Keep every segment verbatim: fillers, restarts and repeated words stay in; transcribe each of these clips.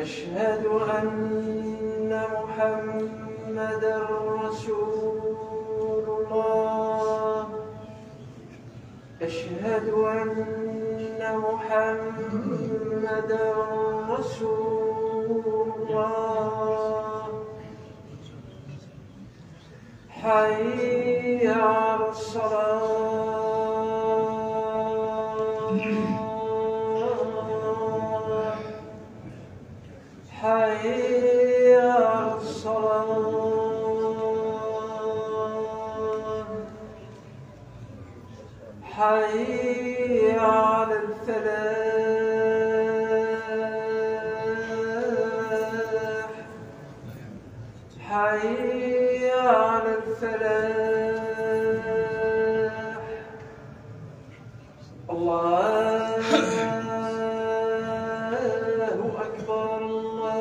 أشهد أن محمدا رسول الله. أشهد أن محمدا رسول الله. حي على الصلاة. حي على الصلاة. حي على الفلاح. حي على الفلاح. الله أكبر، الله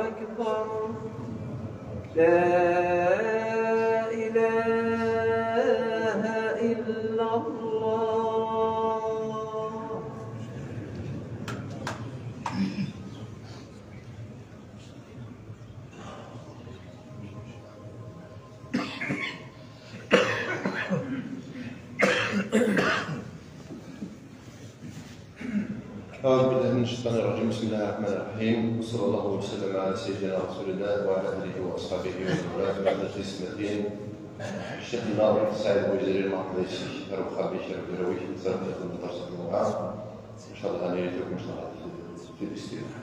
أكبر. لا إله إلا الله. أعوذ بالله من الشيطان الرجيم. بسم الله الرحمن الرحيم. وصلى الله وسلم على سيدنا رسول الله وعلى آله وأصحابه ومن والاه. بعد الحديث المتين. شيخنا سعيد بوزيري، مرحبا بك. أرحب بك، أرحب بك. إن شاء الله غنيتكم، إن شاء الله، في الاستماع.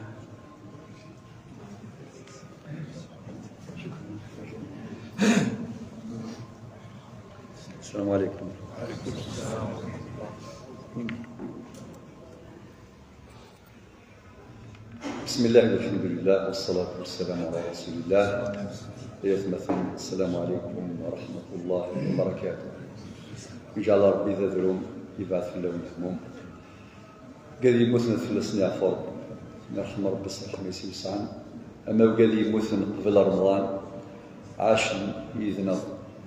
السلام عليكم. بسم الله والحمد لله والصلاة والسلام على رسول الله. يا أخوة، السلام عليكم ورحمة الله وبركاته. إن شاء الله ربي ذا ذروم يبعث في اللون المحموم. Wigad yemmuten ad fell-asen yeɛfu Ṛebbi. Yerḥem Ṛebbi s ṛṛeḥma-is iwesɛen. Ama wigad yemmuten qbel Remḍan, ɛacen yid-neɣ,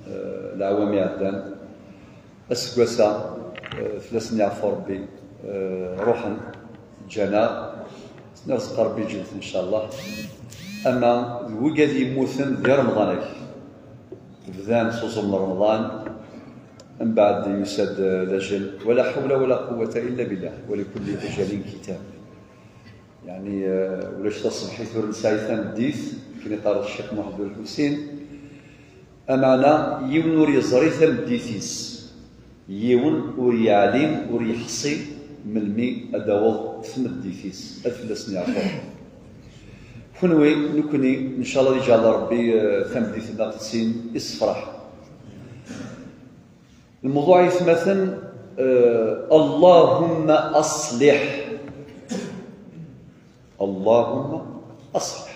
eh, leɛwam iɛeddan. Aseggas-a, eh, fell-asen yeɛfu Ṛebbi, eh, ruḥen, ǧǧan-aɣ, nerzeq Ṛebbi ǧǧen-ten, ncallah. Ama d wigad yemmuten di Remḍan-agi, bdan s uẓum n Remḍan, mbeɛd yusa-d, eh, lajel. ولا حول ولا قوة إلا بالله، ولكل أجل كتاب. Yeɛni, eh, ulac taṣebḥit ur nesɛi tameddit, akken iqqar Ccix Muḥend Ulḥusin. Ameɛna, yiwen ur yeẓri tameddit-is, yiwen ur yeɛlim, ur yeḥṣi melmi ad d-taweḍ tmeddit-is, ad fell-asen yeɛfu. Kenwi, nekni, ncallah ad iǧɛel Ṛebbi, eh, tameddit-nneɣ d tin issefraḥen. Lmewḍuɛ aytmaten, eh, اللهم أصلح. اللهم أصلح.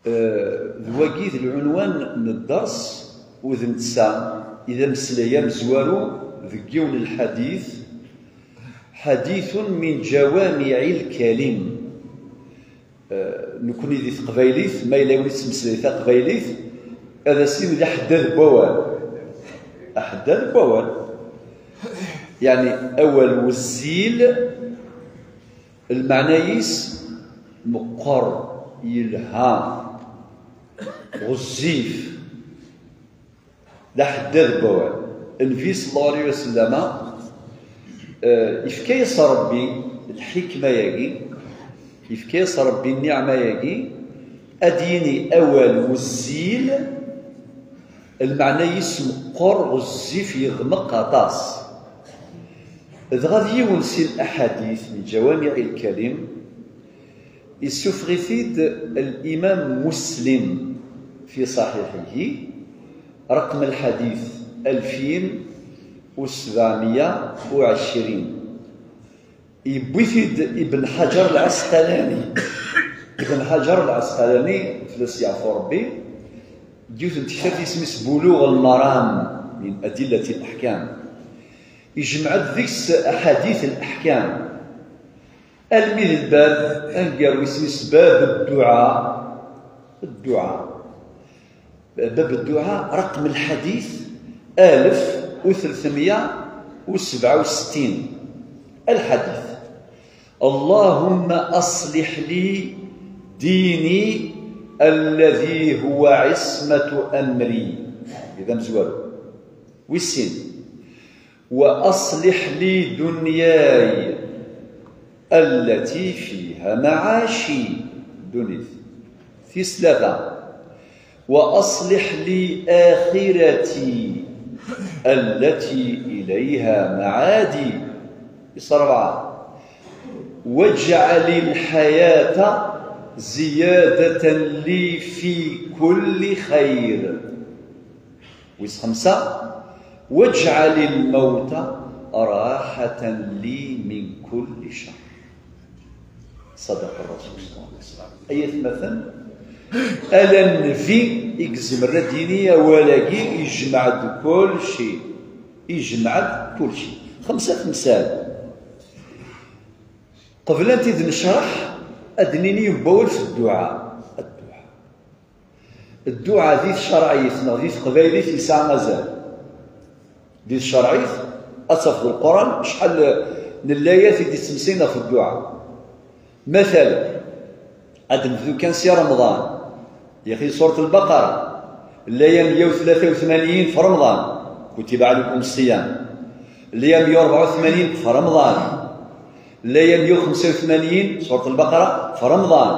Eh, d wagi d lɛunwan n dders, u d netta i d ameslay amezwaru deg yiwen n lḥadit, حديث من جوامع الكلم. Eh, nekni di teqbaylit, ma yella win yettmeslay taqbaylit, ad as-nini d aḥeddad n wawal. Aḥeddad n wawal. Yeɛni, awal wezzil, lmeɛna-is meqqer, yelha, ɣezzif. D aḥeddad n wawal. Nnbi sallallahu alayhi wa sallam, eh, yefka-yas Ṛebbi lḥikma-yagi, yefka-yas Ṛebbi nniɛma-yagi, ad d-yini awal wezzil, lmeɛna-is meqqer, ɣezzif, yeɣmeq aṭas. Dɣa d yiwen si laḥadit n ǧawamiɛ lkalim, yessufeɣ-it-id Limam Muslim fi ṣaḥiḥihi, ṛeqem lḥadit alfin u sebɛemya u ɛecrin. Yewwi-t-id Ibn Ḥaǧar Lɛesqalani. Ibn Ḥaǧar Lɛesqalani, fell-as yeɛfu Ṛebbi, deg yiwet n tektabt isem-is Buluɣ Lmaram min Adillat Laḥkam. Ijmeɛ-d deg-s aḥadit n laḥkam. Almi d lbab aneggaru isem-is bab dduɛa, dduɛa. Bab dduɛa, ṛeqem lḥadit alef u tletemya u sebɛa u settin. Lḥadit. اللهم أصلح لي ديني الذي هو عصمة أمري. Idan zwaru. Wis sin. وأصلح لي دنياي التي فيها معاشي. Ddunit. Tis tlata. وأصلح لي آخرتي التي إليها معادي. Tis rebɛa. واجعل الحياة زيادة لي في كل خير. Wis xemsa. واجعل الموت راحة لي من كل شر. صدق الرسول صلى الله عليه وسلم. Ay atmaten, ala nnbi i yezmer ad d-yini awal-agi, ijmeɛ-d kulci. Ijmeɛ-d kulci. Xemsa temsal. Qbel ad t-id-necreḥ, ad d-nini yewwawel f dduɛa. Dduɛa. Dduɛa di tcerɛit neɣ di teqbaylit yesɛa azal. Di tcerɛit, ad tafeḍ Lquran, acḥal n llayat i d-yettmeslayen ɣef dduɛa. Matal, ad nebdu kan si Remḍan, yaxi surat Lbaqara, llaya meyya u tlata u tmanyin f Remḍan, كتب عليكم الصيام. Llaya meyya u rebɛa u tmanyin f Remḍan. Llaya meyya u xemsa u tmanyin, surat Lbaqara, f Remḍan.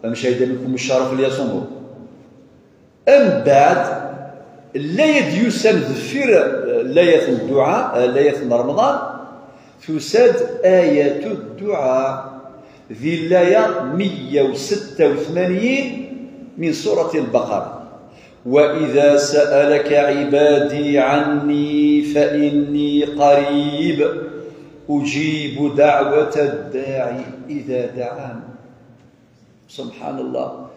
فمن شهد منكم الشهر فليصمه. Mbeɛd, llaya d-yusan deffir, eh, llayat n dduɛa, eh, llayat n Remḍan, tusa-d ayatu dduɛa di llaya meyya u setta u tmanyin min surat Lbaqara. وإذا سألك عبادي عني فإني قريب أجيب دعوة الداعي إذا دعان. Subḥan Allah.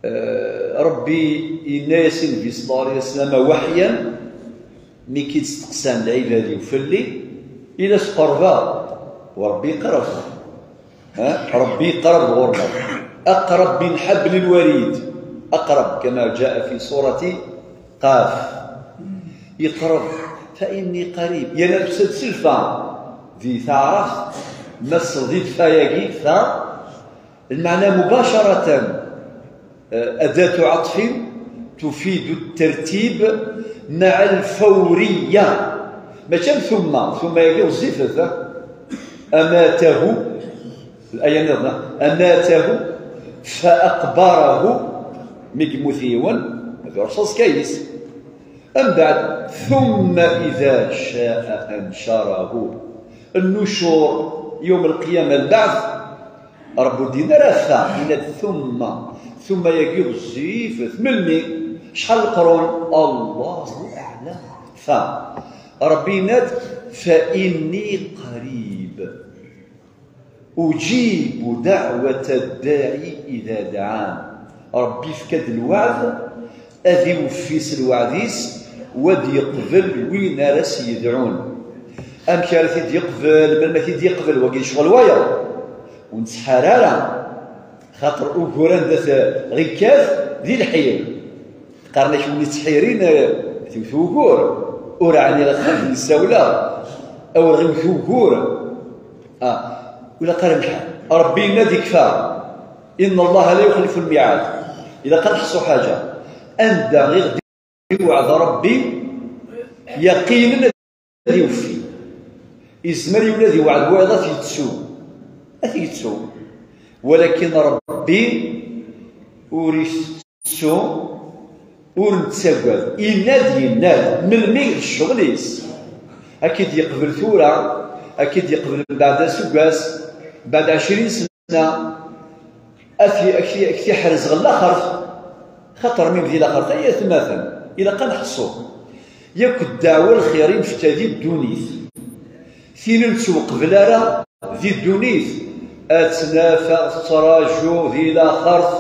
Eh, Rebbi yenna-yas i Nnbi صلى الله عليه وسلم وحيا, mi k-id-steqsan lɛibad-iw fell-i, ila s-qerbeɣ. U Rebbi yeqreb. Ha? Rebbi yeqreb ɣur-neɣ. أقرب من حبل الوريد. أقرب كما جاء في سورة Qaf. Yeqreb. فإني قريب. Yerna tusa-d s lfa. Di taɛrabt, ma tesleḍ-d fa-yagi, fa, lmeɛna مباشرة, eh, أداة عطف تفيد الترتيب مع الفورية. Mačči am ثم, ثم-yagi ɣezzifet, eh? أماته, aya nniḍen, أماته فأقبره, mi yemmut yiwen, ad iṛṣaṣ kayes. Mbeɛd, ثم إذا شاء أنشره. Nnucur, yawm lqiyama, lbeɛth, Rebbi ur d-yenni ara fa, yenna-d ثم. ثم-yagi ɣezzifet. Melmi? Acḥal leqrun? Allahu aɛlam. Fa. Rebbi yenna-d, فإني قريب. أجيب دعوة الداعي إذا دعان. Rebbi yefka-d lweɛd, ad iweffi s lweɛd-is, u ad yeqbel win ara s-yedɛun. Amek ara t-id-yeqbel? Melmi ara t-id-yeqbel? Wagi ccɣel wayeḍ. Ur nettḥar ara, xaṭer ugur anda t-, ɣ-ikkat di lḥir. Qqaren-ak win ittḥirin, eh, tewt ugur. Ur ɛniɣ axxam, nessawleɣ. Awer ɣ-iwet ugur. Ah, ur ilaq ara lḥal. Rebbi yenna-d ikfa. إن الله لا يخلف الميعاد. Ilaq ad neḥṣu ḥaǧa. Anda i ɣ-d-iwɛed Rebbi, yaqinen ad iweffi. Izmer yiwen ad iwɛed wayeḍ ad t-yettu. Ad t-yettu. Walakin Rebbi ur itettu, ur nettagad. Yenna-d, yenna-d. Melmi? D ccɣel-is. Ad k-id-yeqbel tura, ad k-id-yeqbel mbeɛd aseggas, mbeɛd ɛecrin sna, ad k-, ad k-, ad k-iḥrez ɣer laxert. Xaṭer mi di laxert, ay atmaten, ilaq ad neḥṣu. Yakk ddeɛwa lxir i nefka di ddunit, tin ur nettwaqbel ara di ddunit, ad tt-naf ad ɣ-tettraǧu di laxert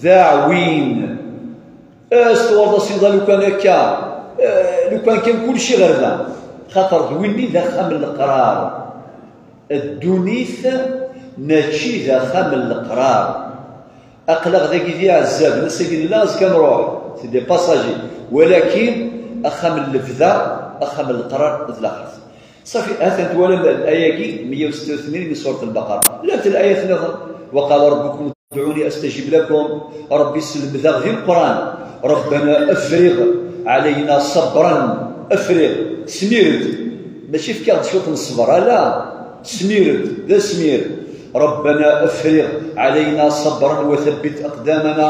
d aɛwin. Eh, s twarḍa s iḍ, lukan akka, eh, lukan kan kulci ɣer da. Xaṭer d winni d axxam n leqrar. Ddunit mačči d axxam n leqrar. Aql-aɣ dagi d iɛezzaben, ass-agi nella, azekka nruḥ, c'est des passagers. Walakin axxam n lebda, axxam n leqrar d laxert. Safi, ha-t-an twalam ayagi, meyya u setta u tmanyin, min surat al-Baqara. Llant layat nniḍen. وقال ربكم ادعوني أستجب لكم. Ṛebbi yesselmed-aɣ di Leqran: ربنا أفرغ علينا صبرا. Afriɣ, smir-d. Mačči efk-aɣ-d cwiṭ n ṣṣber, ala. Smir-d, d asmir. ربنا أفرغ علينا صبرا وثبت أقدامنا.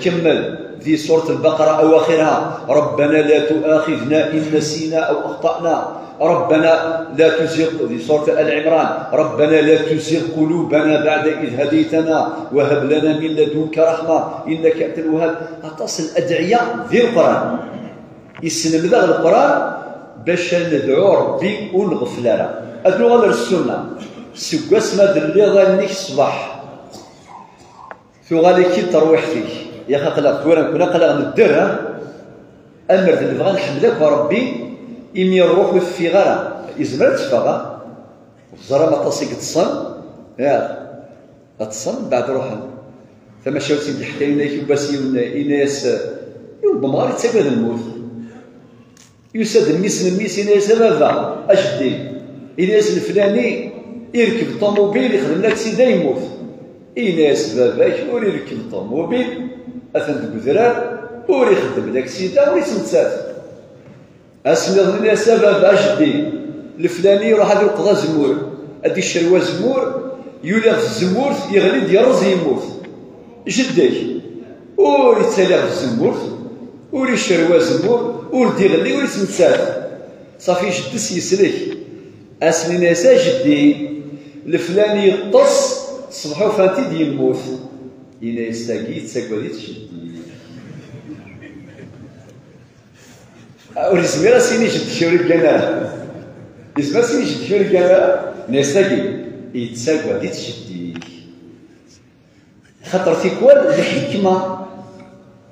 Kemmel di surat al-Baqara أواخرها: ربنا لا تؤاخذنا إن نسينا أو أخطأنا. ربنا لا تزغ، di surat Al Imran: ربنا لا تزغ قلوبنا بعد إذ هديتنا وهب لنا من لدنك رحمة إنك أنت الوهاب. Aṭas n ladɛiya di Leqran. Yesselmed-aɣ Leqran bac ad nedɛu Ṛebbi ur nɣeffel ara. Ad nuɣal ar ssunna. Seg wasmi ad d-telliḍ allen-ik ṣṣbeḥ, tuɣal-ik-id terwiḥt-ik. Yak aql-aɣ tura, nekkni aql-aɣ nedder, ha? Amer d lebɣi ad nḥemmel akk Ṛebbi, imi ṛṛuḥ ur teffiɣ ara. Yezmer ad teffeɣ, ha? Teẓram aṭas i yeṭṭsen, ya, ad ṭṭsen, mbeɛd ṛuḥen. Tamacahut i d-yeḥka Yuba s yiwen, yenna-yas, Yuba, mɣar yettagad lmut. Yusa-d mmi-s n mmi-s, yenna-yas: "A baba, a jeddi." Yenna-yas: "Leflani irkeb ṭumubil, ixdem laksida, yemmut." Yenna-yas: "Baba-k ur irkeb ṭumubil, atan deg udrar, ur ixeddem laksida, ur yettmettat." Ass nniḍen, yenna-yas: "A baba, a jeddi, leflani iruḥ ad iweqḍ azemmur, ad icerrw azemmur, yuli ɣef tzemmurt, yeɣli-d, yerreẓ, yemmut." Jeddi-k ur yettali ɣef tzemmurt, ur icerrw azemmur, ur d-iɣelli, ur yettmettat. Ṣafi, jeddi-s yeslek. Ass-nni yenna-yas: "A jeddi, leflani yeṭṭes, ṣṣbeḥ ufan-t-id yemmut." Yenna-yas: "Tagi yettagad-itt jeddi." Ur yezmir ad s-yini jeddi-k ur yeggan ara. Yezmer ad s-yini jeddi-k ur yeggan ara. Yenna-yas: "Tagi yettagad-itt jeddi-k." Xaṭer tikwal lḥikma,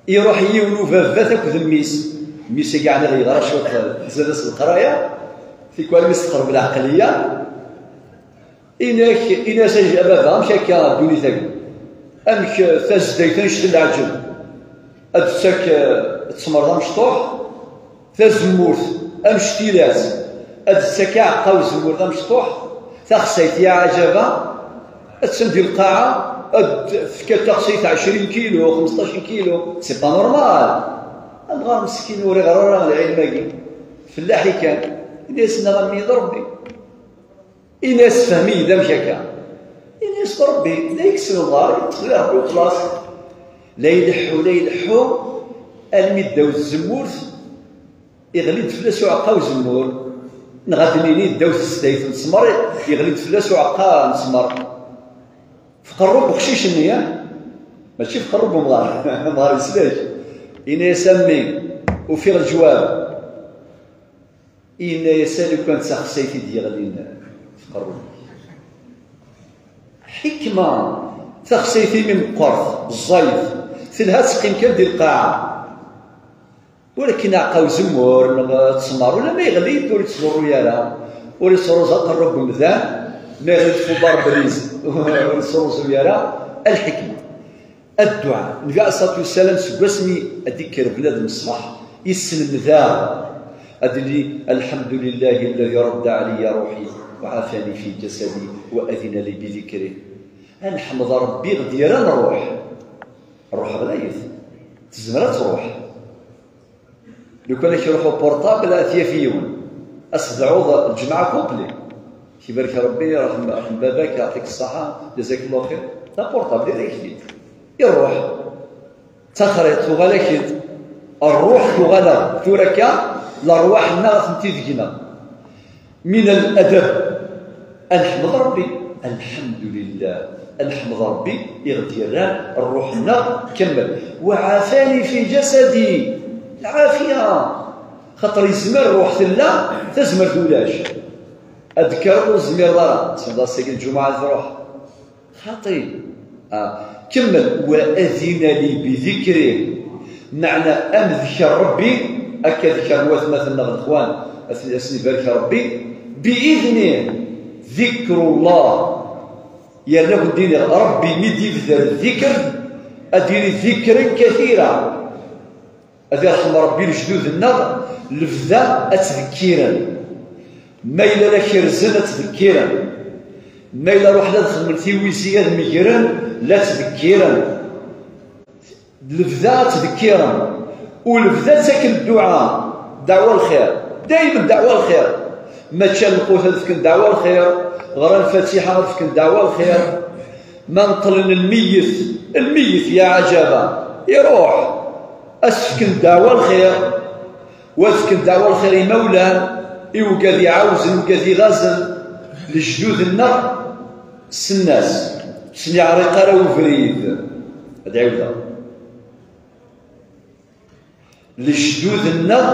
iruḥ yiwen ubabat akked mmi-s. Mmi-s-agi ɛni yeɣra cwiṭ, tzad-as leqraya, tikwal mi s-teqreb lɛeqliya, inak, inas: "A baba, amek akka ddunit-agi? Amek tazdayt annect n leɛǧeb? Ad d-tettak, eh, ttmer d amecṭuḥ, tazemmurt amectilat, ad d-tettak aɛeqqa uzemmur d amecṭuḥ, taxsayt ya ɛǧaba, attan di lqaɛa, ad d-tefka taxsayt ɛecrin kilu, xemseṭṭac kilu, c'est pas normal. Amɣar meskin ur iɣer ara lɛilm-agi, fellaḥ i kan." Ini-as: "Nniɣ a mmi d Ṛebbi." Ini-as: "Fhem-iyi-d amek akka." Ini-as: "Ṛebbi la yekkes lemɣar, yeṭṭef di Ṛebbi uxlaṣ." La ileḥḥu, la ileḥḥu, almi ddaw tzemmurt, iɣli-d fell-as uɛeqqa uzemmur. Neɣ ad d-nini ddaw tezdayt n ttmer, iɣli-d fell-as uɛeqqa n ttmer. F qerrub uqcic-nni, ah? Mačči f qerrub umɣar, amɣar yeslek. Ini-as: "A mmi, ufiɣ leǧwab." Yenna-yas: "A lukan d taxsayt i d-yeɣlin f qerru-k." Ḥikma, taxsayt imi meqqert, ẓẓayet, telha ad teqqim kan di lqaɛa. Walakin aɛeqqa uzemmur neɣ ttmer, ulamma yeɣli-d ur yettḍurru ara, ur yettruẓ aqerru n umdan, ma yeɣli-d f ubarbriz, ur yettruẓu ara. Lḥikma. Adduɛa. Nnbi ɛalayhi ṣṣalatu wassalam, seg wasmi ad d-ikker bnadem ṣṣbeḥ, yesselmed-aɣ ad d-nini: "Alḥamdulillahi lladi radda ɛaliyya ruḥi wa ɛafani fi jasadi wa adina li bi dikrih." Ad neḥmed Ṛebbi i ɣ-d-yerran ṛṛuḥ. Ṛṛuḥ ɣlayet. Tezmer ad tṛuḥ. Lukan ad k-iruḥ uportable, ad t-yaf yiwen. Ad s-tedɛuḍ lǧemɛa complet. Kibarek Ṛebbi, ṛeḥm, ṛeḥm baba-k, yeɛṭik ṣṣaḥa, jazakallahu xir. D aportable, yerra-k-t-id. Iṛuḥ. D taxriṭ, tuɣal-ak-d. Ṛṛuḥ tuɣal-aɣ. Tura akka, lerwaḥ-nneɣ atenti deg-neɣ. Min al-adab. Ad neḥmed Ṛebbi. Alḥamdulillah. Ad neḥmed Ṛebbi i ɣ-d-yerran ṛṛuḥ-nneɣ kamel. Wa ɛafani fi jasadi. Lɛafiya. Xaṭer yezmer ṛṛuḥ tella, tazmert ulac. Ad d-kkreḍ ur tezmireḍ ara. Tsemmeḍ ass-agi lǧumuɛa ad tṛuḥ. Xaṭi. Ah, kemmel. Wa adina li bi dikrih. Meɛna amedker Ṛebbi, akka dekren watmaten-nneɣ lexwan, ad asen-ibarek Ṛebbi, bi idnih, dikrullah. Yerna ad wen-d-iniɣ, Ṛebbi mi d-ibder dikr, ad d-yini dikren katira. Ad irḥem Ṛebbi lejdud-nneɣ, lebda ad ttdekkiren. Ma yella la kerzen, ad ttdekkiren. Ma yella ruḥen ad xedmen tiwizi, ad megren, la ttdekkiren. Lebda ad ttdekkiren. U lebda ttaken dduɛa, ddeɛwa lxir. Daymen ddeɛwa lxir. Ma ččan lqut ad fken ddeɛwa lxir. Ɣran lfatiḥa ad fken ddeɛwa lxir. Ma neṭṭlen lmeyyet, lmeyyet, ya ɛajaba, iruḥ. Ad s-fken ddeɛwa lxir. Wa fken ddeɛwa lxir i imawlan, i ugad iɛawzen, ugad ilazen, lejdud-nneɣ ssnen-as, ur sen-iɛriq ara ubrid. Ad ɛiwdeɣ. Lejdud-nneɣ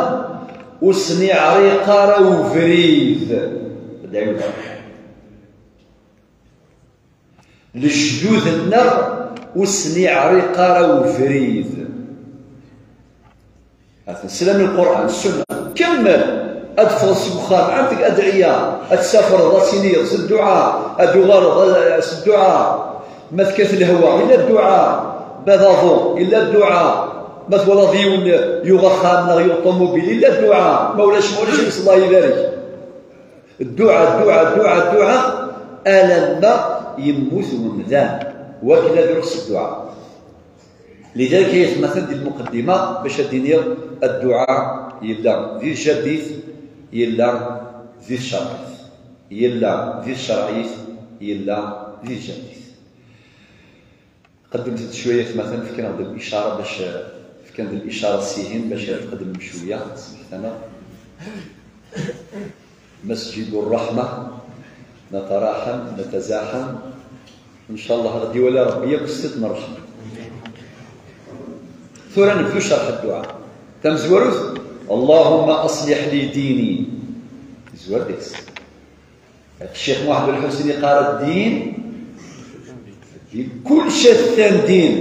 ur sen-iɛriq ara ubrid. Ad ɛiwdeɣ. Lejdud-nneɣ ur sen-iɛriq ara ubrid. Atan slan i Lqur'an, Ssunna. Kemmel! Ad ffɣeḍ seg uxxam, ɛemmdek adɛiya, ad tsafreḍ, ad tiniḍ s dduɛa, ad d-tuɣaleḍ, eh, s dduɛa. Ma tekkat lehwa, illa dduɛa. Ma d aḍu, illa dduɛa. Ma twalaḍ yiwen yuɣ axxam neɣ yuɣ ṭumubil, illa dduɛa. Ma ulac, ma ulac, Allah ibarek. Dduɛa, dduɛa, dduɛa, dduɛa, alamma yemmut umdan, wakken ad iruḥ s dduɛa. Lidalik, ay atmaten, di lmuqeddima, bac ad d-iniɣ, dduɛa yella di tjaddit, yella di tcerɛit, yella di tcerɛit, yella di tjaddit. Qeddmet-d cwiya, atmaten, fkan-aɣ-d licara bac, fkan-d licara s ihin bac ad tqeddmem cwiya, smeḥt-aneɣ. Masǧidu Ṛṛeḥma, nataraḥam, natazaḥam. Ncallah, ad d-iwali Ṛebbi akk s tiṭ n ṛṛeḥma. Tura nebdu cerḥ dduɛa. Tamezwarut, Allahumma aṣliḥ li dini. Tezwar deg-s. Ccix Muḥend Lḥusin iqqar ddin, ddin, kullec atan din.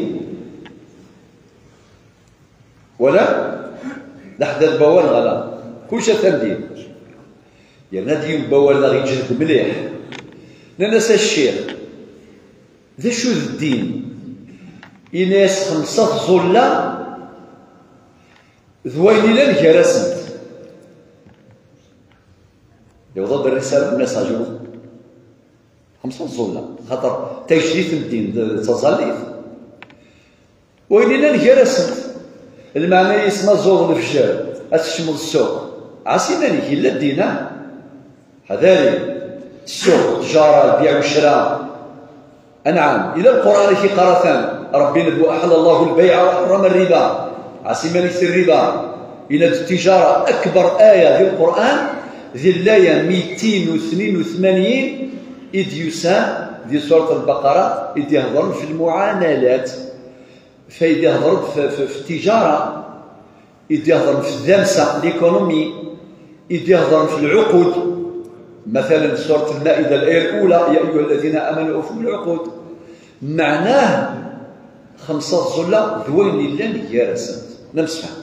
Wala? Leḥder n wawal ɣala. Kullec atan din. Yerna-d yiwen n wawal neɣ iǧhed mliḥ. Nnan-as a ccix, d acu d ddin? Ini-as xemsa tẓulla d wayen ilan gar-asent. Yewweḍ-d rrisala, lmessage. Xemsa tẓulla, xaṭer tajdit n ddin d, d taẓallit. Wayen ilan gar-asent, lmeɛna-is ma tẓuḍ lefjer, ad tekcmeḍ ssuq, ɛas iman-ik, yella ddin, ah? Ḥadari, ssuq, tjara, lbiɛ u ccra. Anɛam, ila Lqur'an i k-iqqar atan, Ṛebbi inna-d: "Wa aḥalla Llahu lbayɛa wa ḥarrama rriba." Ɛas iman-ik si rriba. Inna-d ttijara, akbar aya di Lqur'an, di llaya mitin u tnin u tmanyin i d-yusan di surat Lbaqara, i d-iheḍren fi lmuɛamalat. Fa i d-iheḍren fi, fi, fi ttijara. I d-iheḍren fi tdamsa, l'économie, i d-iheḍren fi lɛuqud. Matalen, surat Lmaida, الآية الأولى: "يا أيها الذين آمنوا أوفوا بالعقود." Meɛnah, xemsa tẓulla d wayen illan gar-asent. Nemsefham.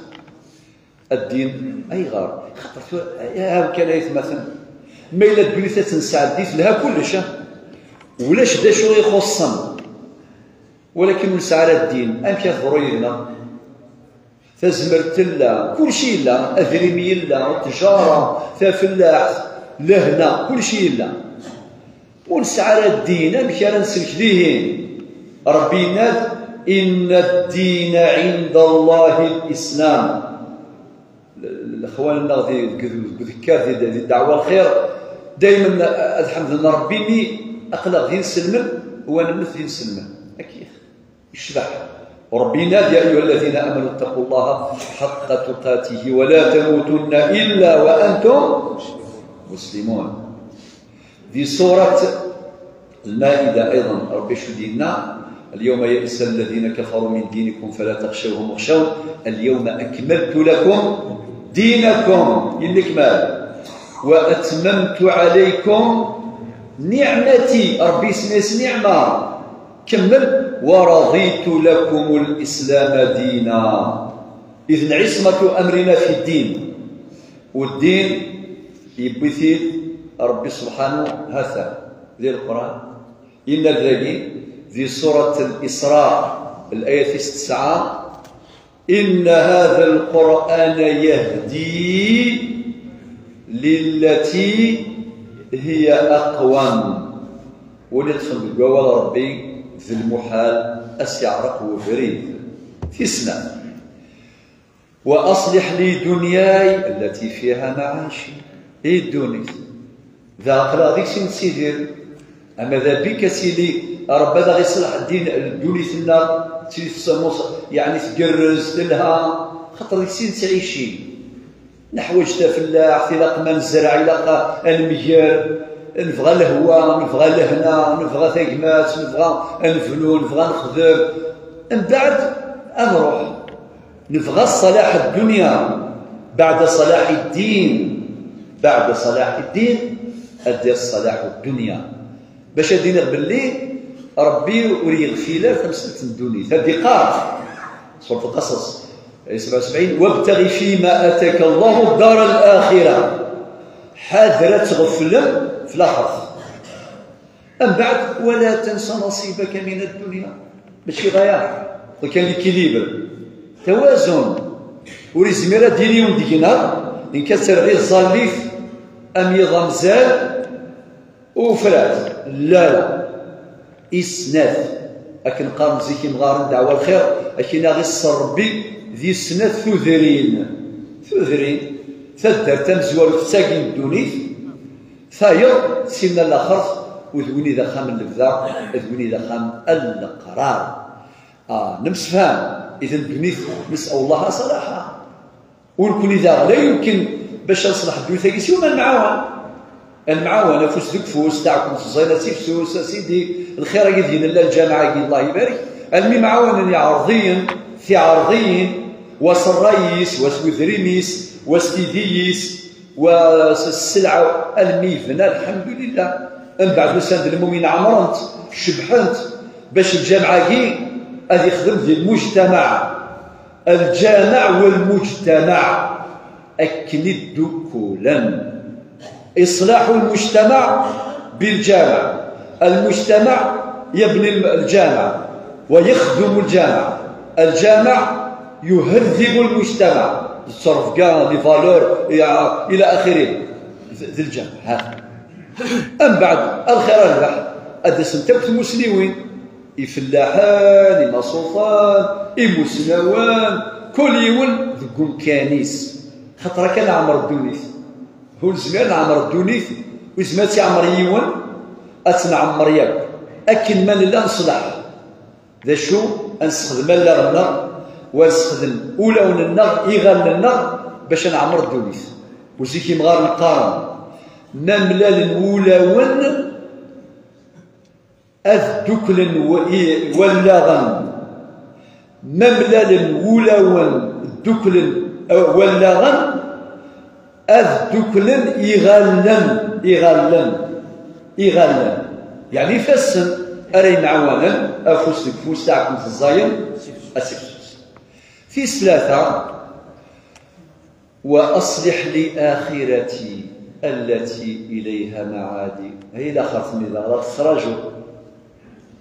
Ddin, ayɣer? Xaṭer tura, ha kan ay atmaten. Ma yella ddunit ad tt-nesɛeddi, telha kullec, ah? Ulac d acu i ixuṣṣen. Walakin ur nesɛi ara ddin, amek ara teḍru yid-neɣ? Tazmert tella, kulci yella, adrim yella, ttjara, tafellaḥt, lehna, kulci yella. Ur nesɛi ara ddin, amek ara nsellek dihin? Ṛebbi yenna-d: "Inna ddina ɛinda Allahi l-Islam." L-, lexwan-nneɣ di, deg, deg udekkar, di, di ddeɛwa lxir, daymen ad ḥemden Ṛebbi, mi aql-aɣ d inselmen, wa nemmet d inselmen. Akka. Icbeḥ. Ṛebbi yenna-d: "يا أيها الذين آمنوا اتقوا الله حق تقاته ولا تموتن إلا وأنتم مسلمون." Di surat Lmaida, ayḍen, Ṛebbi acu d-yenna? "اليوم يئس الذين كفروا من دينكم فلا تخشوهم واخشون اليوم أكملت لكم دينكم." Yennekmal. "وأتممت عليكم نعمتي." Ṛebbi isemma-yas niɛma. Kemmel, "ورضيت لكم الإسلام دينا." إذن عصمة أمرنا في الدين. U ddin yewwi-t-id Ṛebbi subḥanu, ha-t-an di Lqur'an. Yenna-d dagi, di surat Al-Isra, layat-is tesɛa: "إن هذا القرآن يهدي للتي هي أقوم. Win iṭṭfen deg wawal Ṛebbi, d lmuḥal ad s-yeɛreq webrid. Tis snat. وأصلح لي دنياي التي فيها معاشي. I ddunit, da aql-aɣ deg-s i nettidir. Ama d abik ad tili Ṛebbi ad aɣ-iṣleḥ ddin, ddunit-nneɣ, ttili tettmuṣ-, yeɛni tgerrez, telha, xaṭer deg-s i nettɛici. Neḥwaǧ tafellaḥt, ilaq ma nezreɛ, ilaq ad nemger, nebɣa lehwa, nebɣa lehna, nebɣa tagmat, nebɣa ad nebnu, nebɣa ad nexdem. Mbeɛd ad nruḥ. Nebɣa ṣṣalaḥ ddunya, beɛda ṣalaḥ ddin, beɛda ṣalaḥ ddin, ad d-yas ṣalaḥ ddunya. Bac ad d-iniɣ belli Ṛebbi ur yeɣfil ara tamsalt n ddunit. Ad d-iqqar, Surat Lqasas, ayat sebɛa u sebɛin, وابتغ فيما آتاك الله الدار الآخرة. Ḥader ad tɣeflem f laxert. Mbeɛd, ولا تنس نصيبك من الدنيا. Mačči ɣaya, kan l'équilibre. Tawazun. Ur izmir ad d-yili yiwen deg-neɣ, nekk ad terɣ iẓẓallit am yiḍ amzal, ufrat. La, la. I snat. Akken qqaren zik imɣaren ddeɛwa lxir, akken aɣ-isser Ṛebbi di snat tudrin. Tudrin. Taddart tamezwarut d tagi n ddunit, tayeḍ, sinna laxert, u d win i d axxam n lebda, d win i d axxam n leqrar. Ah, nemsefham, iden ddunit, نسأل الله صلاحها. Ur nekkni daɣ la yumkin bac ad neṣleḥ ddunit-agi siwa ma nemɛawan. Ad nemɛawan afus deg ufus, taɛkemt ẓẓayna tifsus, a sidi, lxir-agi d-yenna lǧameɛ-agi, Allah ibarek, almi mɛawanen iɛerḍiyen, tiɛerḍiyin, wa s ṛṛay-is, wa s wedrim-is, wa s tidi-is, wa s sselɛa, almi yebna, lḥemdulillah. Mbeɛd usan-d lmumin ɛemṛen-t, cebbḥen-t, bac lǧameɛ-agi ad ixdem di lmujtamaɛ. Lǧameɛ walmujtamaɛ akken i ddukulen. إصلاح المجتمع بالجامع. المجتمع يبني الجامع ويخدم الجامع. الجامع يهذب المجتمع. Tettrebga les valeurs, إلى آخره. D lǧameɛ. Mbeɛd, lxir rrbeḥ, ad d-asent akk tmusniwin. Ifellaḥen, imasuṭan, imusnawen, kul yiwen deg umkan-is. Xaṭer akka neɛmer ddunit. Ur nezmir ad neɛmer ddunit, ur yezmir ad tt-yeɛmer yiwen, ad tt-neɛmer yakk. Akken ma nella neṣleḥ. D acu? Ad nessexdem allaɣ-nneɣ, u ad nessexdem ulawen-nneɣ, iɣallen-nneɣ, bac ad neɛmer ddunit. U zik imɣaren qqaren, ma mlalen wulawen, ad dduklen w-, i-, wallaɣen. Ma mlalen wulawen, dduklen, eh, wallaɣen, ad dduklen iɣallen, iɣallen, iɣallen. Yeɛni ifassen ara yemɛawanen, afus deg ufus, taɛkemt ẓẓayen, ad tifsus. Tis tlata, وأصلح لي آخرتي التي إليها معادي. Ay laxert-nni daɣ la tettṛaǧu.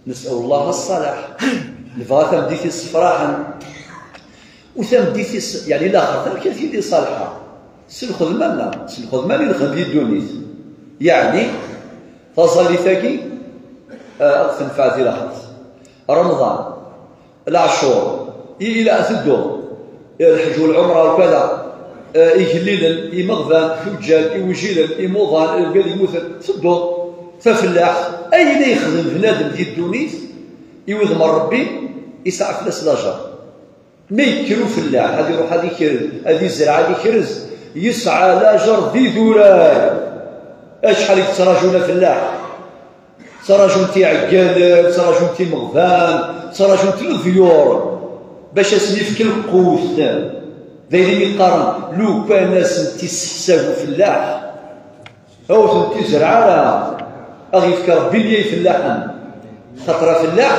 نسأل الله الصلاح. Nebɣa tameddit issefraḥen. U tameddit is-, yeɛni laxert, amek ad tili ṣalḥa? S lxedma-nneɣ, s lxedma i nexdem di ddunit. Yeɛni, taẓallit-agi, eh, ad tenfeɛ di laxert. Remḍan, leɛcur, i-, ila tedduɣ, lḥeǧ u lɛumra ukala, eh, igellilen, imeɣban, tuǧǧal, iwjilen, imuḍan, lbir yemmuten, tedduɣ, tafellaḥt, ayen ay yexdem bnadem di ddunit, i wudem n Ṛebbi, isɛa fell-as lajeṛ. Ma yekker ufellaḥ, ad iruḥ ad ikrez, ad izreɛ, ad ikrez, yesɛa lajeṛ d idurar. Acḥal i yettraǧun afellaḥ? Ttraǧun tiɛeggalen, ttraǧun timeɣban, ttraǧun leḍyur, bac ad sen-yefk lqut. D ayen i qqaren, lukan ad sen-t-isseḥsab ufellaḥ, ur ten-izreɛ ara, ad ɣ-yefk Ṛebbi nniya i ifellaḥen. Xaṭer afellaḥ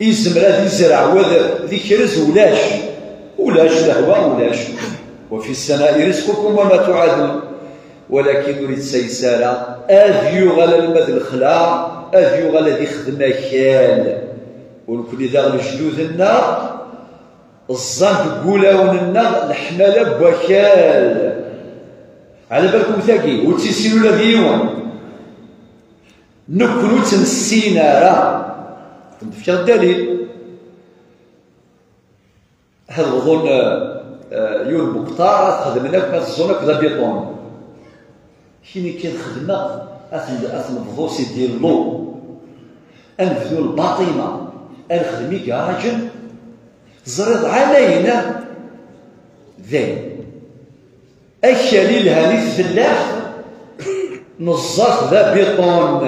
izmer ad izreɛ, wa d, d ikrez ulac. Ulac lehwa, ulac. وفي السماء رزقكم وما توعدون. Walakin ur yettayes ara, ad yuɣal alma d lexla, ad yuɣal ad ixdem akal. U nekni daɣ lejdud-nneɣ, ẓẓan deg wulawen-nneɣ leḥmala n wakal. Ɛla balkum tagi, ur tt-yessin ula d yiwen. Nekkni ur tt-nessin ara. Ad d-fkeɣ ddalil. Ad bḍun, eh, eh, yiwen n uqṭar, ad xedmen akk, ad ẓẓun akk d abiṭun. Kini kan xedmeɣ, ad t-, ad t-nebḍu si dillu. Ad nebdu lbaṭima, ad nexdem igarajen. Teẓriḍ ɛlayna dayen. Akal ilhan i tfellaḥt, neẓẓa-t d abiṭun.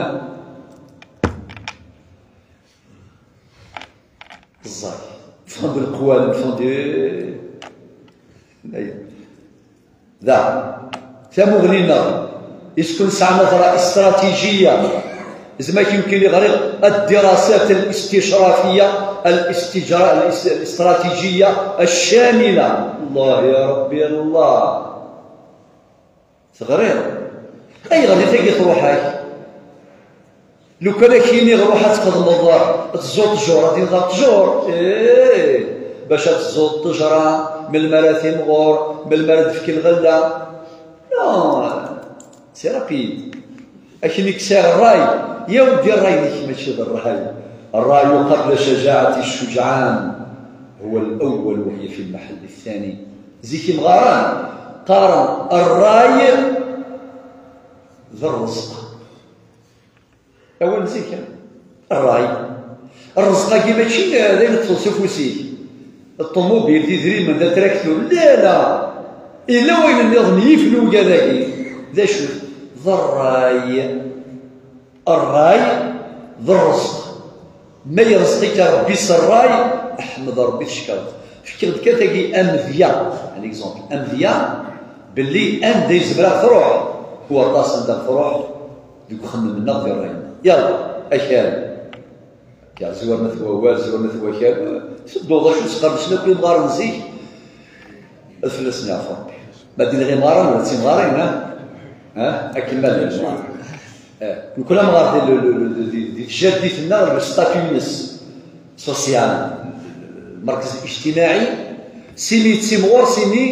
Ẓẓay. Ffɣen-d leqwanen, ffɣen-d. Da. Tamuɣli-nneɣ. Is-ken nesɛa naḍra استراتيجية. Zma-k yumkin i ɣriɣ الدراسات الاستشرافية، الاستجرا-، الاس-، الاستراتيجية الشاملة. الله يا ربي الله. Teɣriḍ. Ayɣer i tagi truḥ-ak? Lukan ad k-iniɣ ruḥ ad txedmeḍ, ad tẓuḍ ttjur, ad tiniḍ ttjur. Eh, bac ad tẓuḍ ttejra, melmi ara timɣur, melmi ara d-tefk lɣella. Non, c'est rapide. Akken i k-sɛiɣ ṛṛay, ya weddi ṛṛay-nnek mačči d ṛṛay. الرأي قبل شجاعة الشجعان هو الأول وهي في المحل الثاني. Zik imɣaren qqaren ṛṛay d ṛṛezq. Awal n zik, ṛṛay. Ṛṛezq-agi mačči d ayen teṭṭfeḍ s ufus-ik. Ṭṭumubil, d idrimen, d atraktur. La, la. Yella wayen nniḍen yif lugad-agi. D acu-t? D ṛṛay. Ṛṛay d ṛṛezq. Ma yerẓeq-ik Ṛebbi s ṛṛay, ḥmed Ṛebbi tcekkreḍ. Fkiɣ-d kan tagi amedya, un exemple. Amedya belli anda i zemreɣ truḥ, u aṭas anda truḥ deg uxemmem-nneɣ di ṛṛay-nneɣ. Yalla, akal. Kker, zwarnet wawal, zwarnet wakal. Tedduḍ acu sqerdcen akk imɣaren n zik. Ad fell-asen yeɛfu Ṛebbi. Ma d-iniɣ imɣaren, ula d timɣarin, ha? Ha? Akken ma llan imɣaren. Eh, nekkni amɣar di, di, di, di, di tjaddit-nneɣ, le statut-ines social, lmerkez الاجتماعي, simi yettimɣur, simi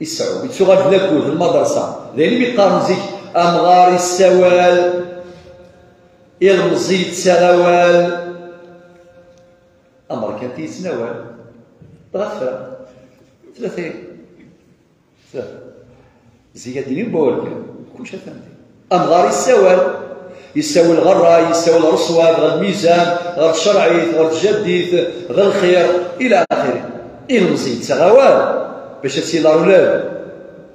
yesɛu, yettuɣal d lakud, d lmadrasa. D ayen i mi qqaren zik, amɣar yessawal, ilemẓi yettaɣ awal, amerkanti yettnawal. Dɣa tefra. Tlata. Zik ad d-inin wawal kan, kullec atan din. Amɣar yessawal, yessawal ɣer ṛṛay, yessawal ɣer ṣṣwab, ɣer lmizan, ɣer tcerɛit, ɣer tjaddit, ɣer lxir, ila axiri. Ilemẓi yettaɣ awal bac ad tt-yili ṛulad.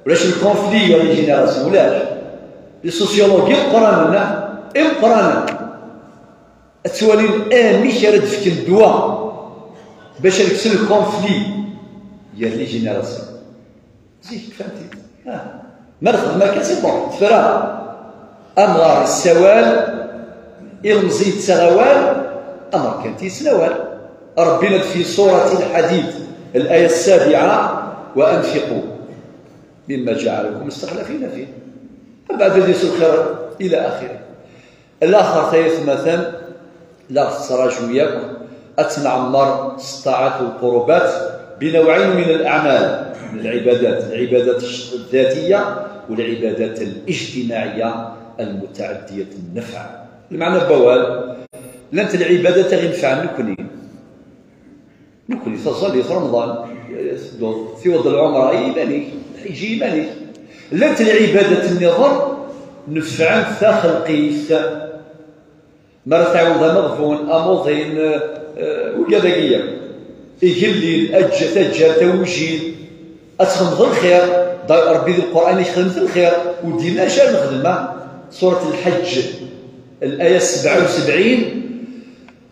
Ulac lkonfli gar les générations, ulac. Lisusyulugi imeqqranen, ah, imeqqranen. Ad twalin amek ara d-fken ddwa bac ad kksen lkonfli gar les générations. Zik, fhmti? Ah. Ma nexdem akka, c'est bon, tefra. Amɣar yessawal, ilemẓi yettaɣ awal, amerkanti yettnawal. Ṛebbi yenna-d fi surati Lḥadid, الآية السابعة: وأنفقوا مما جعلكم مستخلفين فيه. Mbeɛd ad yas lxir, ila axiri. Laxert ay atmaten, la ɣ-tettraǧu yakk ad tt-nɛemmer s ṭṭaɛat u lqurubat بنوعين من الأعمال، من العبادات، العبادات الذاتية والعبادات الاجتماعية المتعدية النفع. Lmeɛna n wawal, llant lɛibadat i ɣ-inefɛen nekkni. Nekkni, taẓallit, Remḍan, tedduḍ, tiweḍ lɛumra i yiman-ik, lḥiǧ i yiman-ik. Llant lɛibadat nniḍen nefɛent taxelqit. Mi ara tɛiwneḍ ameɣbun, amuḍin, eh, wigad-agi yakk. Igellil, aǧ-, taǧǧalt, awjil. Ad txedmeḍ lxir. Da-, Ṛebbi di Lqur'an-ik xedmet lxir. Ur d-yenni acu ara nexdem, ah? Surat Lḥeǧǧ, الآية سبعة وسبعين.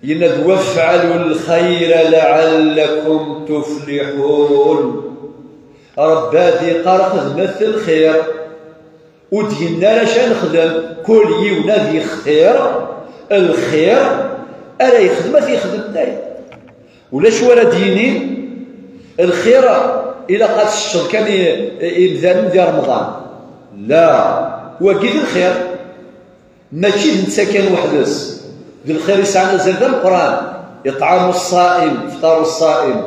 Yenna-d: وافعلوا الخير لعلكم تفلحون. Ṛebbi ad iqqar xedmet lxir. Ur d-yenni ara acu ara nexdem, kul yiwen ad yextir lxir ara yexdem, ad t-yexdem dayen. Ulac wara d-yinin lxir ilaq ad teččeḍ kan i, i imdanen di Remḍan. La, wagi d lxir. Mačči d netta kan weḥd-s. D lxir yesɛan azal d ameqqran. إطعام الصائم، إفطار الصائم.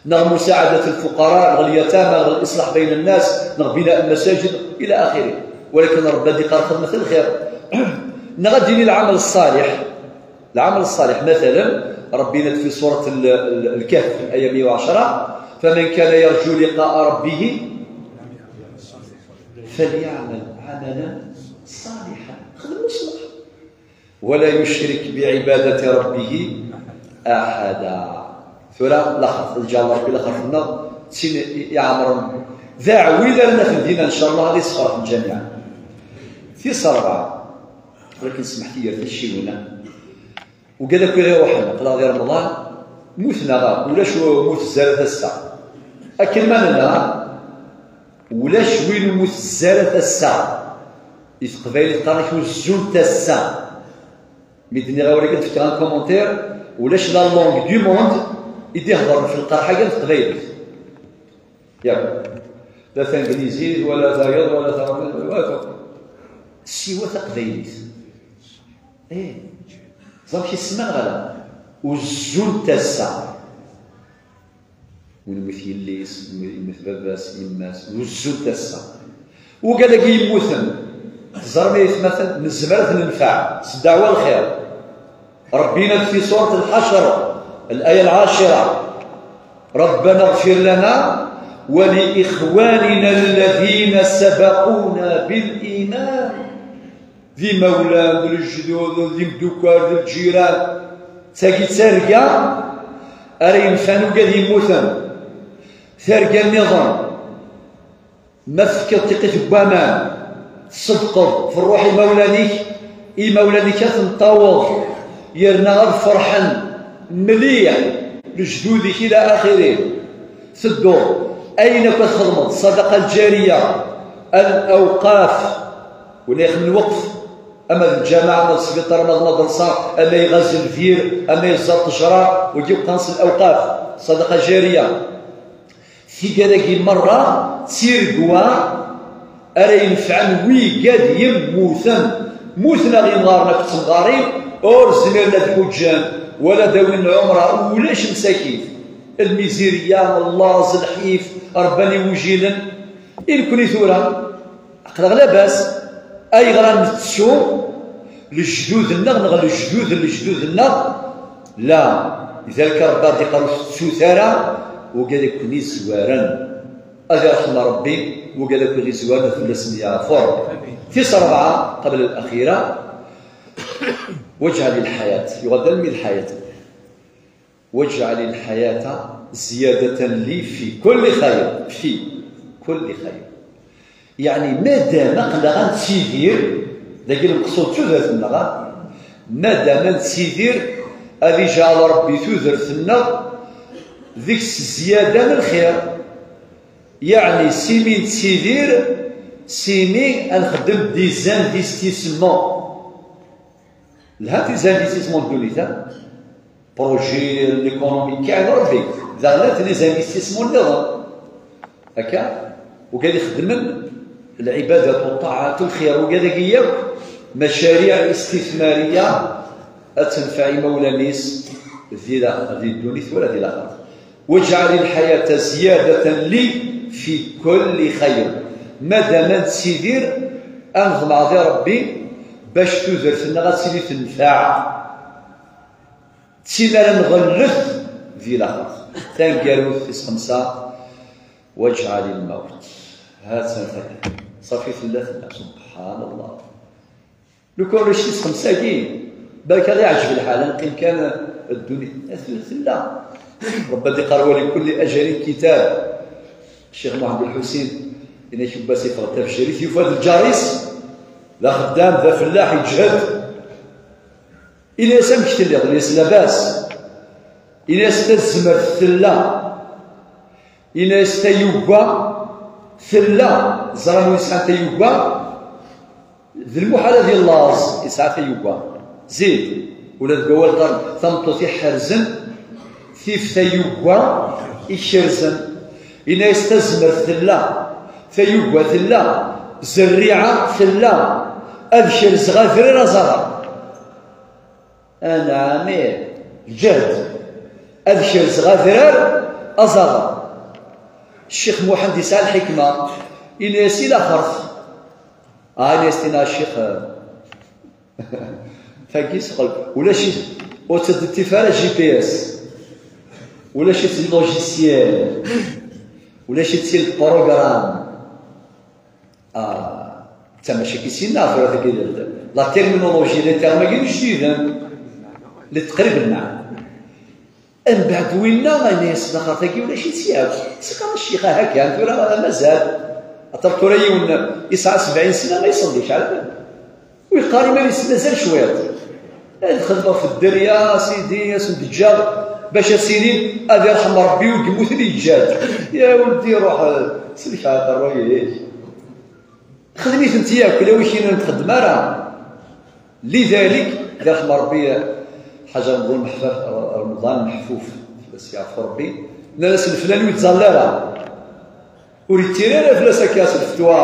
Neɣ مساعدة الفقراء، neɣ اليتامى، neɣ الإصلاح بين الناس، neɣ بناء المساجد، إلى آخره. Walakin Ṛebbi ad iqqar xedmet lxir. Neɣ ad d-yini lɛamal ṣṣaliḥ. Lɛamal ṣṣaliḥ, matalan, Ṛebbi yenna-d fi surat l-, l-, Lkehf, aya meyya u ɛecṛa: "Faman kana yarju liqa'a rabbihi falyaɛmal ɛamalan ṣaliḥan." Xdem ṣṣaleḥ. "Wala yucrik biɛibadati rabbihi aḥada." Tura laxert, lǧal Ṛebbi laxert-nneɣ, d tin i-, iɛemṛen. D aɛwil ara naf dinna, ncallah, ad isferḥ lǧamiɛ. Tis ṛebɛa, walakin smeḥ-iyi ar tacciwin, ugad akk i ɣ-iruḥen, aql-aɣ di Remḍan, muten-aɣ akk, ulac ur mut zzaret ass-a. Akken ma nella, ulac win ur mut zzaret ass-a. I teqbaylit qqaren-ak uzzun tassa. Mi d-nniɣ awal-agi, d-fkiɣ un commentaire, ulac la langue du monde i d-iheḍren fi lqerḥ-agi n teqbaylit. Yakk. La tanglizit, wala tayeḍ, wala taɣ-, wala akk. Siwa taqbaylit. Eh, ẓer amek i semman ɣer uzzun tassa. Win yemmut yelli-s, yemmut baba-s, yemma-s, uzzun tassa. Ugad-agi yemmuten, teẓram ay atmaten, nezmer ad t-nenfeɛ s ddeɛwa lxir. Ṛebbi yenna-d fi surat Lḥacr, الآية العاشرة: "ربنا اغفر لنا ولإخواننا الذين سبقونا بالإيمان." D imawlan, d lejdud, d imdukkal, d lǧiran. D tagi d targa ara yenfan ugad yemmuten. Targa nniḍen, ma tefkiḍ tiqit n waman, tṣeddqeḍ f ṛṛuḥ imawlan-ik, imawlan-ik ad ten-taweḍ, yerna ad ferḥen mliḥ lejdud-ik ila axirih. Tedduḍ, ayen akk ad txedmeḍ, ṣṣadaqa lǧariya, al-awqaf, win ixedmen lweqf, ama d lǧameɛ, ama d sbiṭar, ama d lmadrasa, ama iɣazel lbir, ama yeẓẓa ṭṭejra, wigi qqaren-as lawqaf, ṣṣadaqa lǧariya. Tigad-agi merra d tiregwa ara inefɛen wigad yemmuten. Mmuten-aɣ yimɣaren akked temɣarin, ur zmiren ad ḥuǧǧen wala ad awin lɛumra, ulac msakit. Lmizirya, llaẓ, lḥif, rebban igujilen. I nekni tura? Aql-aɣ labas. Ayɣer ad nettu lejdud-nneɣ neɣ lejdud n lejdud-nneɣ? La, lidalik Ṛebbi ad iqqar ur tettut ara, ugad i ken-izwaren. Ad iṛḥem Ṛebbi, ugad akk i ɣ-izwaren ad fell-asen yeɛfu Ṛebbi. Tis ṛebɛa, qabel al-axira, wajɛal lḥayat, yuɣal d almi lḥayat. Wajɛal lḥayata ziyadatan li fi kulli xayr, fi kulli xayr. Yeɛni, madam aql-aɣ ad nettidir, dagi lmeqsud d tudert-nneɣ, ah, madam ad nettidir, ad iǧɛel Ṛebbi tudert-nneɣ deg-s zzyada n lxir. Yeɛni, simi nettidir, simi ad nxeddem des investissements. Lhant les investissements n ddunit, ha? Projet n l'économie, kan Ṛebbi. Daɣen lhant les investissements nniḍen. Akka, ugad ixeddmen lɛibadat u ṭṭaɛat u lxir, ugad-agi yakk, macariɛ istithmariya, ad tenfeɛ imawlan-is di la-, di ddunit wala di laxert. Wajɛal lḥayata ziyadatan li fi kulli xayr. Madam ad nettidir, ad neḍmeɛ di Ṛebbi bac tudert-nneɣ ad tili tenfeɛ. D tin ara nɣellet di laxert. Taneggarut tis xemsa, wajɛal lmawt. Ha-tt-an tagi. Ṣafi tella, tella. Subḥan Allah. Lukan ulac tis xemsa-agi, balak ad iɛǧeb lḥal, ad neqqim kan ddunit. Tella. Ṛebbi ad iqqar: "Wa li kulli ajalin kitab." Ccix Muḥend Lḥusin, yenna-k, yiwwas yeffeɣ-d tafejrit, yufa-d lǧar-is d axeddam, d afellaḥ, yeǧhed. Ini-as: "Amek telliḍ?" Ini-as: "Labas." Ini-as: "Tazmert tella." Ini-as: "Tayugga tella." Ẓran wi yesɛan tayugga? D lmuḥal ad yellaẓ yesɛa tayugga. Zid, ula deg wawal qqaren: "Tameṭṭut iḥerzen tif tayugga ikerzen." Ini-as: "Tazmert tella, tayugga tella, zerriɛa tella, ad kerzeɣ adrar aẓaɣer." Anɛam, ih, lǧehd. Ad kerzeɣ adrar aẓaɣer. Ccix Muḥend yesɛa lḥikma, ini-as: "I laxert?" Ah, ini-as: "Tina a ccix, eh, Tagi seqel. Ulac-it, ur teddit ara G P S. Ulac-it logiciel. Ulac-it lprogram. Ah, d tamacakit sinna tura tagi. La terminologie, les termes-agi d ijdiden. Li teqrib nneɛ. Mbeɛd winna, yenna-yas laxer tagi ulac-itt yakk. Sqam ccix, aha kan, tura mazal. Aṭer tura yiwen yesɛa sebɛin sna ma iṣelli, ceɛl. Ur yeqqar iman-is mazal cwiṭ. Ad xedmeɣ f dderya, a sidi, ad sen-d-ǧǧeɣ bac ad s-inin ad irḥem Ṛebbi ur yemmut i yeǧǧa-d. Ya weldi, ruḥ, eh, sellek-aɣ ṛṛuy-ik. Xdem-itent yakk, ula wi k-yennan ur txeddem ara. Lidalik, ad irḥem Ṛebbi, Ḥaǧ Remḍan Meḥfuf, Remḍan Meḥfuf, fell-as yeɛfu Ṛebbi, nnan-as leflan ur yettẓalla ara. Ur yettiri ara fell-as akka s lfetwa.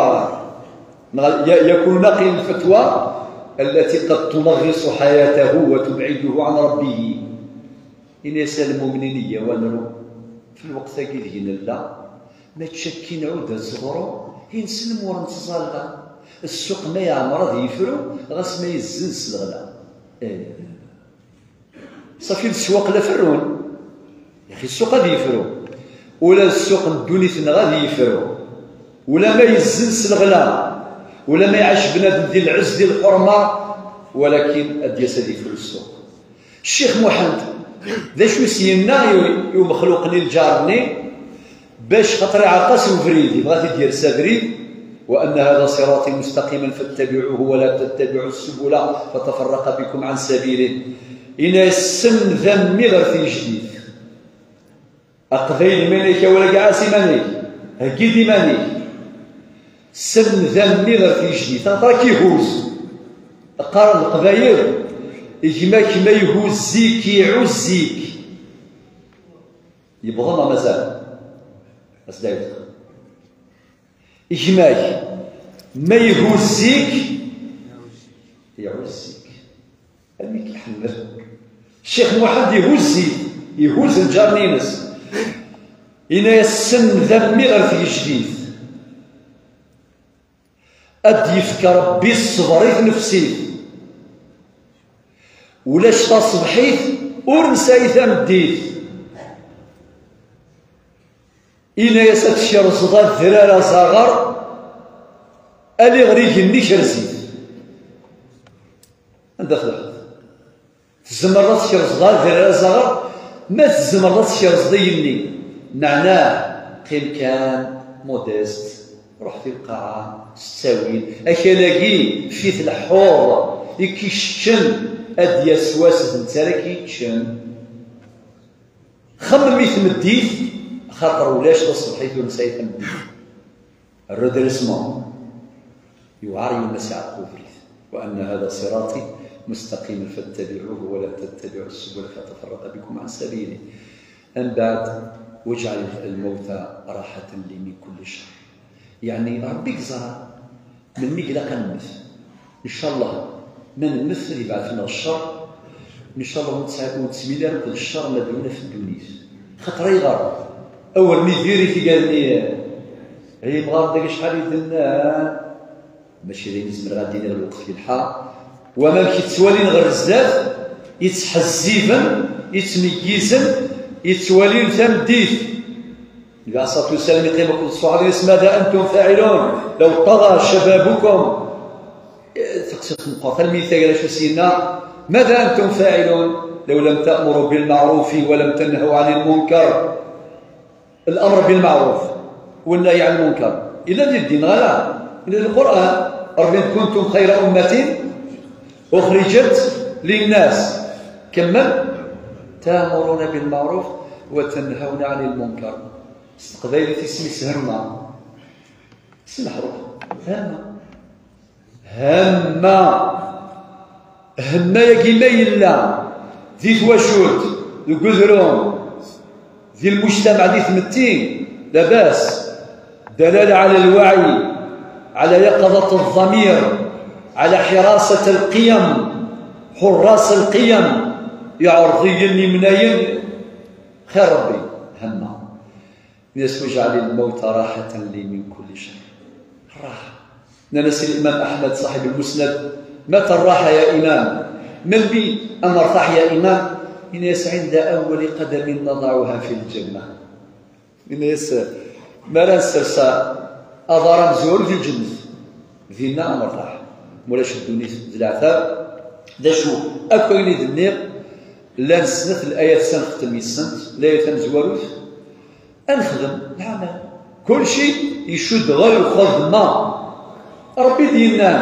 Neɣ ya-, yakun naqi lfetwa التي قد تنغص حياته وتبعده عن ربه. Ini-as a lmumnin, iyyaw ad nru f lweqt-agi deg nella, mačči akkin ɛud ad teḍru, i neslem ur nettẓalla. Ssuq ma yeɛmer ad yefru, ɣas ma yezzen s leɣla. Eh. Safi leswaq la ferrun. Yaxi ssuq ad yefru. Ula d ssuq n ddunit-nneɣ ad yefru. Ula ma yezzen s leɣla. Ula ma iɛac bnadem di lɛezz, di lḥurma. Walakin ad d-yas ad yefru ssuq. Ccix Muḥend, d acu i s-yenna i, i umexluq-nni, lǧar-nni? Bac xaṭer iɛreq-as ubrid, yebɣa ad t-id-yers abrid, وأن هذا صراطي مستقيما فاتبعوه ولا تتبعوا السبل فتفرق بكم عن سبيله. Ini-as semd a mmi ɣer tijdit. Aqbayli, ma yella-k awal-agi, ɛass iman-ik, heggi-d iman-ik. Semd a mmi ɣer tijdit, axaṭer ad k-ihuz. Qqaren Leqbayel, gma-k ma ihuzz-ik, iɛuzz-ik. Yewweḍ neɣ mazal? As-d-awi. Gma-k ma ihuzz-ik, iɛuzz-ik. Amek iḥemmel. Ccix Muḥend ihuzz-it, ihuzz lǧar-nni-ines. Ini-as semd a mmi ɣer tgejdit. Ad d-yefk Ṛebbi ṣṣber i tnefsit. Ulac taṣebḥit ur nesɛi tameddit. Ini-as ad tkerzeḍ adrar azaɣer, ali ɣer igenni kerz-it. Anda tleḥḥeḍ? Tzemreḍ ad tkerzeḍ adrar azaɣer? Ma tzemreḍ ad tkerzeḍ igenni, meɛnah qqim kan modeste, ruḥ di lqaɛa s ttawil. Akal-agi fi tleḥḥuḍ, i k-icceččen ad d-yas wass d netta ara k-yeččen. Xemmem i tmeddit, axaṭer ulac taṣebḥit ur nesɛi tameddit. Redressement. Yewɛer yiwen ma s-iɛreq ubrid. وأن هذا صراطي مستقيما فاتبعوه ولا تتبعوا السبل فتفرق بكم عن سبيله. Mbeɛd, واجعل الموت راحة لي من كل شر. Yeɛni, Ṛebbi yeẓra melmi i ilaq ad nemmet. Ncallah, ma nemmet, ad yebɛed fell-aɣ ccer. Ncallah, ur nettmil ara akked ccer ma d-yunaf ddunit. Xaṭer ayɣer? Awer nidir i tigal-nni, ay imɣaren dagi acḥal i d-nnan. Mačči d ayen i zemreɣ ad d-iniɣ, lweqt yelḥa. Wama amek yettwalin ɣer zdat, yettḥezziben, yettmeyyizen, yettwalin tameddit. Nnbi ɛalayhi ṣṣalatu wassalam yeqqim akked ṣṣuḥaba-ines, ماذا أنتم فاعلون لو طغى شبابكم؟ Taqsiṭ meqqret, almi tagra acu s-yenna, ماذا أنتم فاعلون لو لم تأمروا بالمعروف ولم تنهوا عن المنكر؟ الأمر بالمعروف والنهي عن المنكر إلا di ddin, ɣer la, إلا di Lqur'an. Ṛebbi, كنتم خير أمة أخرجت للناس. Kemmel. تأمرون بالمعروف وتنهون عن المنكر. S teqbaylit isem-is hemma. S leḥruf. Hemma. Hemma. Hemma-agi ma yella di twacult, deg udrum, di lmujtamaɛ, di tmetti, labas. دلالة على الوعي، على يقظة الضمير، على حراسة القيم، حراس القيم، iɛerḍiyen, imnayen, xir Ṛebbi, hemma. Nnan-as: واجعل الموت راحة لي من كل شر. Ṛṛaḥa. Nnan-as i Limam Aḥmed, ṣaḥib Lmusnad, متى الراحة يا إمام؟ Melmi ad nertaḥ ya imam? Ini-as: عند أول قدم نضعها في الجنة. Ini-as: mi ara nsers aḍar amezwaru di lǧennet, dinna ad nertaḥ. Mulac ddunit d leɛtab. D acu akk ayen i d-nniɣ, llan snat layat s ad nextem yis-sent. Layat tamezwarut, ad nexdem leɛmal. Kulci icudd ɣer lxedma. Ṛebbi d-yennan,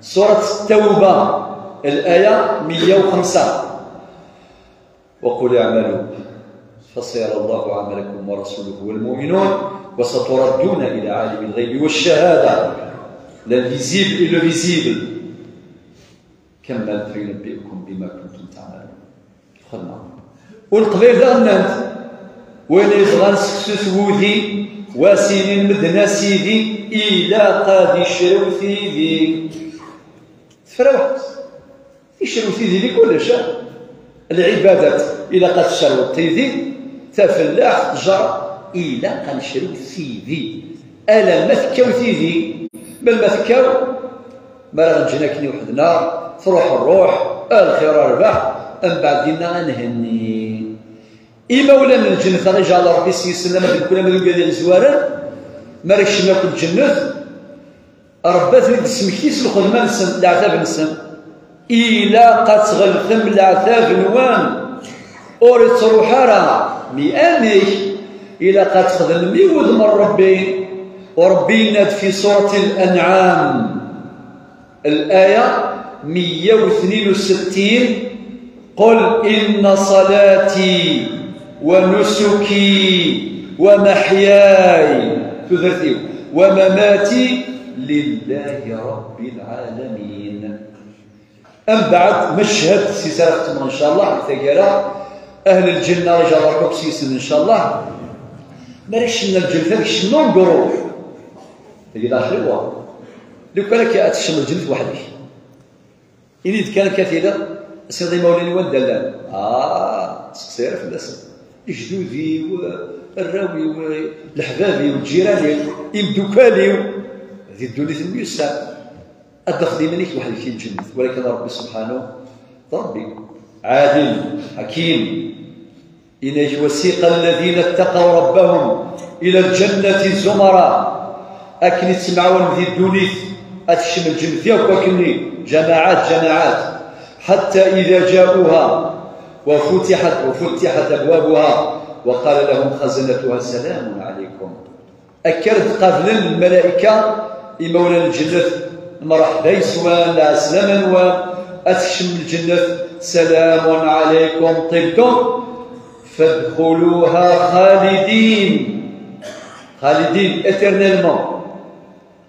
surat Tawba, laya meyya u xemsa: وقل اعملوا فسيرى الله عملكم ورسوله والمؤمنون وستردون إلى عالم الغيب والشهادة, l'invisible et le visible, كمل فينبئكم بما كنتم تعملون. Xedma. U Leqbayel daɣen nnan-d: win yebɣan seksu s wudi, wa s-inin medden a sidi, ilaq ad icrew tidi. Tefrawḥ. Icrew tidi di kullec, ah. Lɛibadat, ilaq ad tcerweḍ tidi, tafellaḥt, ttjara, ilaq ad necrew tidi. Alamma tekkaw tidi. Melmi tekkaw? Mi ara ɣ-ǧǧen akken i weḥd-neɣ, truḥ ṛṛuḥ, a lxir a rrbeḥ, mbeɛd dinna ad nhenni. Imawlan n lǧennet, aɣ-iǧɛel Ṛebbi s yisem, ama d mkul amdugad i ɣ-izwaren, mi ara kecmen akk lǧennet, Ṛebbi ad ten-id-ismekti s lxedma-nsen, leɛtab-nsen. Ilaq ad tɣeltem leɛtab-nwen. Ur ittruḥ ara. Mi amek? Ilaq ad txedmem i wudem n Ṛebbi. U Ṛebbi yenna-d fi surat Al-Anɛam, laya meyya u tnin u settin: قل إن صلاتي ونسكي ومحياي, tudert-iw, ومماتي لله رب العالمين. Mbeɛd, meched, si ara xetmeɣ, ncallah, di taggara, ahl lǧenna, iǧer Rebbi akk s yisem, ncallah. Mi ara kecmen lǧennet, ad kecmen en groupe. Tagi d axir wa. Lukan akka ad tekcem lǧennet weḥd-k. Ini-d kan akka tiliḍ, tessneḍ imawlan-iw anda llan? Ah, seqsi ara fell-asen. Lejdud-iw, arraw-iw, leḥbab-iw, lǧiran-iw, imdukal-iw, di ddunit n myussan. Ad d-tafeḍ iman-ik weḥd-k i lǧennet, walakin Ṛebbi subḥanu d Ṛebbi ɛalim, ḥakim. Yenna-k: وسيق الذين اتقوا ربهم إلى الجنة زمرا. Akken i ttemɛawanen di ddunit, ad tekcem lǧennet yakk akkenni, جماعات جماعات. حتى إذا جاءوها وفتحت، وفتحت أبوابها وقال لهم خزنتها سلام عليكم. Akka ara d-qablen lmalayka imawlan n lǧennet: mreḥba yes-wen, lɛeslama-nwen, ad tekcem lǧennet, سلام عليكم طبتم فادخلوها خالدين. Xalidin, éternellement.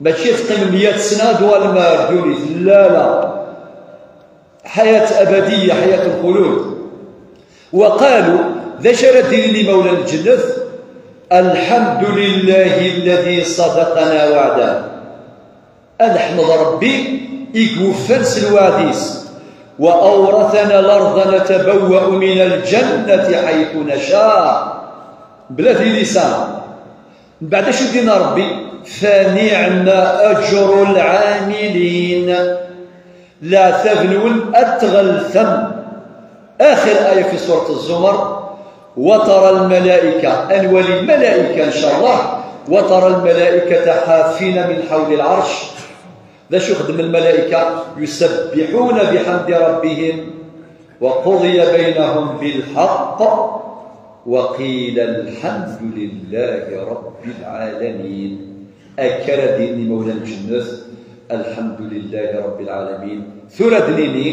Mačči ad teqqimem yat sna ad tuɣalem ar ddunit. La, la. Ḥayat abadiyya, ḥayat lxulud. وقالوا, d acu ara d-inin imawlan n lǧennet? الحمد لله الذي صدقنا وعده. Ad neḥmed Ṛebbi i iweffan s lweɛd-is. وأورثنا الأرض نتبوأ من الجنة حيث نشاء. Bla tilisa. Mbeɛd acu d-yenna Ṛebbi? فنعم أجر العاملين. Leɛtab-nwen ad tɣeltem. Axir aya fi surat Zzumar: وترى الملائكة, ad nwali lmalayka, ncallah, وترى الملائكة حافين من حول العرش. D acu xeddmen lmalayka? يسبحون بحمد ربهم وقضي بينهم بالحق وقيل الحمد لله رب العالمين. Akka ara d-yini imawlan n lǧennet: الحمد لله رب العالمين. Tura ad d-nini: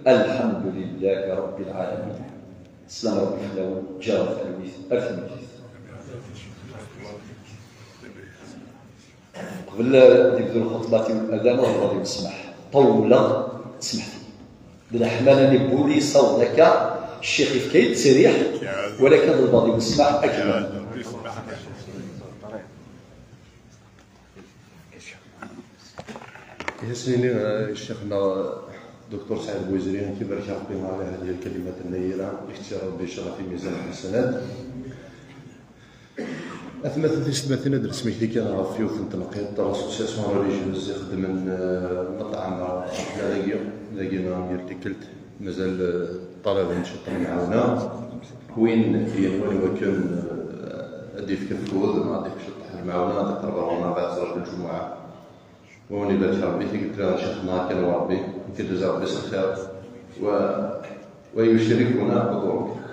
الحمد لله رب العالمين. Slam Ṛebbi fell-awen, ǧǧiɣ talwit ar tmeddit. Qbel ad yebdu lxeṭba-tiw, ad ḍelbeɣ deg-m ssmaḥ. Ṭewwleɣ, smeḥt-iyi. D leḥmala-nni n wul i yessaweḍ akka, ccix yefka-yi-d ttesriḥ, walakin ḍelbeɣ deg-m ssmaḥ akken. Yes, nini, eh, ccix-nneɣ, eh, Docteur Saɛid Bouizri, ad k-ibarek Ṛebbi ɛla hadihi lkalimat nnayyira, i k-tt-yerr Ṛebbi ncallah fi mizan lḥasanat. Atmaten tisetmatin, ad d-nesmekti kan ɣef yiwet n tenqiḍt, l'association religieuse ixeddmen, eh, meṭɛem ɣer dagi, dagi n tikkelt, mazal, eh, ṭalaben ciṭṭaḥ n lemɛawna. Win yenwan iwakken, eh, ad d-yefk afud, neɣ ad d-yefk ciṭṭaḥ n lemɛawna, ad iqerreb ɣer-neɣ ad iẓer lǧumuɛa. Wa ibarek Rebbi, tikkelt-a n ccix-nneɣ kan wa Rebbi, ibarek Rebbi s lxir. Wa, wa yucrik-una ɣer ḍurk.